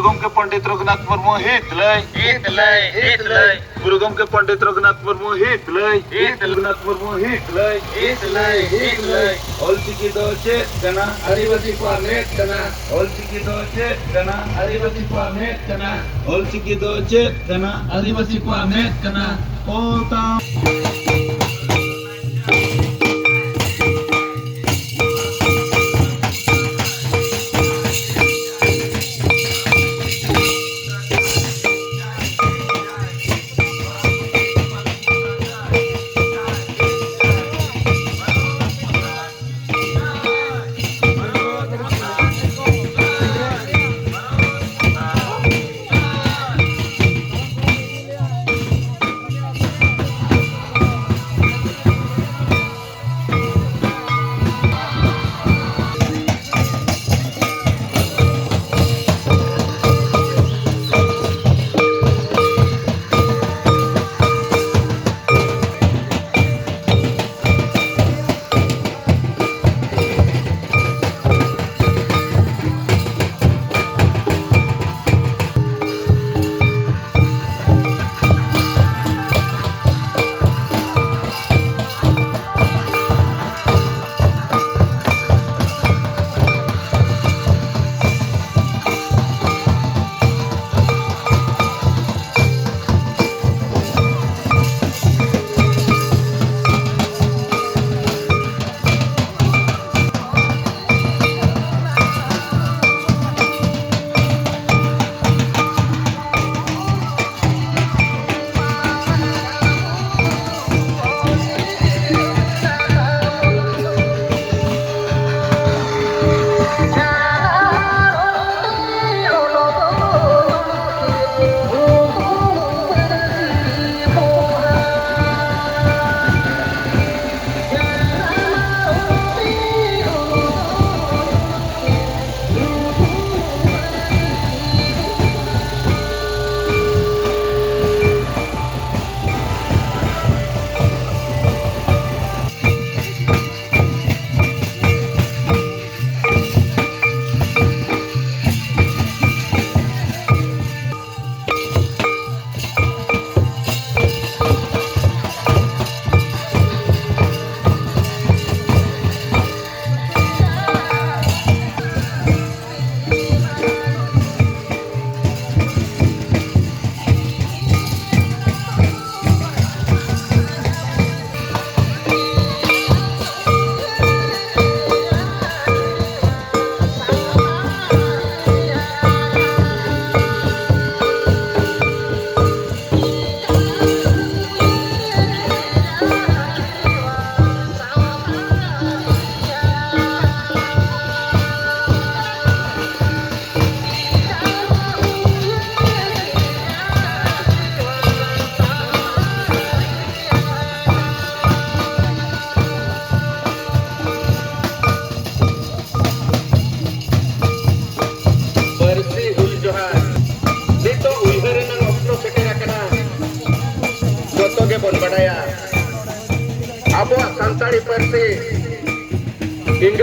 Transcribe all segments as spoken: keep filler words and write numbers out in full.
ᱜᱚᱢᱠᱮ ᱯᱚᱱᱰᱤᱛ ᱨᱚᱜᱷᱩᱱᱟᱛᱷ ᱢᱩᱨᱢᱩ ᱦᱤᱛ ᱞᱟᱹᱭ᱾ ᱦᱤᱛ ᱞᱟᱹᱭ, ᱦᱤᱛ ᱞᱟᱹᱭ᱾ ᱜᱩᱨᱩ ᱜᱚᱢᱠᱮ ᱯᱚᱱᱰᱤᱛ ᱨᱚᱜᱷᱩᱱᱟᱛᱷ ᱢᱩᱨᱢᱩ ᱦᱤᱛ ᱞᱟᱹᱭ᱾ ᱦᱤᱛ ᱞᱟᱹᱭ᱾ ᱨᱚᱜᱷᱩᱱᱟᱛᱷ ᱢᱩᱨᱢᱩ ᱦᱤᱛ ᱞᱟᱹᱭ᱾ ᱦᱤᱛ ᱞᱟᱹᱭ, ᱦᱤᱛ ᱞᱟᱹᱭ᱾ ᱚᱞᱪᱤᱠᱤ ᱫᱚ ᱪᱮᱫ ᱠᱟᱱᱟ? ᱟᱹᱫᱤᱵᱟᱹᱥᱤ ᱠᱚᱣᱟᱜ ᱢᱮᱫ ᱠᱟᱱᱟ᱾ ᱚᱞᱪᱤᱠᱤ ᱫᱚ ᱪᱮᱫ ᱠᱟᱱᱟ? ᱟᱹᱫᱤᱵᱟᱹᱥᱤ ᱠᱚᱣᱟᱜ ᱢᱮᱫ ᱠᱟᱱᱟ᱾ ᱚᱞᱪᱤᱠᱤ ᱫᱚ ᱪᱮᱫ ᱠᱟᱱᱟ? ᱟᱹᱫᱤᱵᱟᱹᱥᱤ ᱠᱚᱣᱟᱜ ᱢᱮᱫ ᱠᱟᱱᱟ᱾ ᱚᱞ ᱛᱟᱢ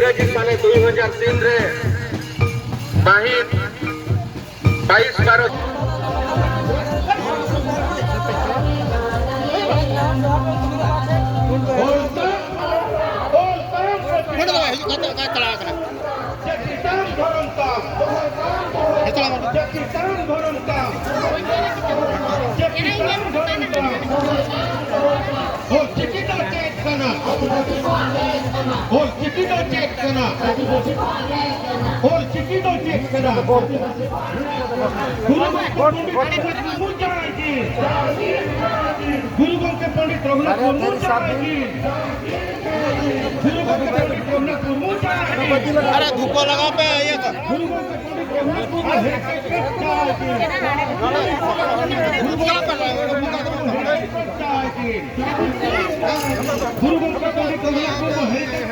ᱤᱝᱨᱮᱡᱤ ᱥᱟᱞᱮ ᱫᱩᱭ ᱦᱟᱡᱟᱨ ᱛᱤᱱ ᱨᱮ ᱢᱟᱹᱦᱤᱛ ᱵᱟᱭᱤᱥ ᱵᱟᱨᱚ ᱱᱚᱰᱮ ᱫᱚ ᱵᱟᱭ ᱦᱤᱡᱩᱜ ᱠᱟᱱ ᱛᱟᱦᱮᱸ, ᱚᱠᱟᱭ ᱪᱟᱞᱟᱣ ᱠᱟᱱᱟ? ᱡᱟᱹᱛᱤ ᱛᱟᱢ ᱫᱷᱚᱨᱚᱢ ᱛᱟᱢ᱾ ᱦᱮᱸ, ᱪᱟᱞᱟᱣ ᱠᱟᱱᱟ᱾ ᱡᱟᱹᱛᱤ ᱛᱟᱢ ᱫᱷᱚᱨᱚᱢ ᱛᱟᱢ᱾ ᱡᱟᱹᱛᱤ ᱛᱟᱢ ᱫᱷᱚᱨᱚᱢ ᱛᱟᱢ᱾ ᱚᱞ ᱪᱤᱠᱤ ᱫᱚ ᱪᱮᱫ ᱠᱟᱱᱟ? ᱚᱞ ᱪᱤᱠᱤ ᱫᱚ ᱪᱮᱫ ᱠᱟᱱᱟ? ᱚᱞ ᱪᱤᱠᱤ ᱫᱚ ᱪᱮᱫ ᱠᱟᱱᱟ? ᱜᱩᱨᱩ ᱜᱚᱢᱠᱮ ᱯᱚᱱᱰᱤᱛ ᱨᱚᱜᱷᱩᱱᱟᱛᱷ ᱢᱩᱨᱢᱩ ᱡᱟᱦᱟᱸᱭ ᱜᱮ᱾ ᱜᱩᱨᱩ ᱜᱚᱢᱠᱮ ᱯᱚᱱᱰᱤᱛ ᱨᱚᱜᱷᱩᱱᱟᱛᱷ ᱢᱩᱨᱢᱩ ᱡᱟᱦᱟᱸᱭ ᱜᱮ᱾ ᱜᱩᱨᱩ ᱜᱚᱢᱠᱮ ᱯᱚᱱᱰᱤᱛ ᱨᱚᱜᱷᱩᱱᱟᱛᱷ ᱢᱩᱨᱢᱩ ᱡᱟᱦᱟᱸᱭ ᱜᱮ᱾ ᱟᱨᱮ ᱫᱷᱩᱯᱟᱹ ᱞᱟᱜᱟᱣ ᱯᱮ, ᱤᱭᱟᱹ ᱠᱚ᱾ ᱜᱩᱨᱩ ᱜᱚᱢᱠᱮ ᱯᱚᱱᱰᱤᱛ ᱨᱚᱜᱷᱩᱱᱟᱛᱷ ᱢᱩᱨᱢᱩ ᱦᱮᱡ ᱠᱟᱛᱮ ᱡᱟᱦᱟᱸᱭ ᱜᱮ᱾ ᱜᱩᱨᱩ ᱜᱚᱢᱠᱮ ᱯᱚᱱᱰᱤᱛ ᱨᱚᱜᱷᱩᱱᱟᱛᱷ ᱢᱩᱨᱢᱩ ᱦᱮᱡ ᱠᱟᱛᱮ ᱡᱟᱦᱟᱸᱭ ᱜᱮ᱾ ᱜᱩᱨᱩ ᱜᱚᱢᱠᱮ ᱯᱚᱱᱰᱤᱛ ᱨᱚᱜᱷᱩᱱᱟᱛᱷ ᱢᱩᱨᱢᱩ ᱦᱮᱡ ᱠᱟᱛᱮ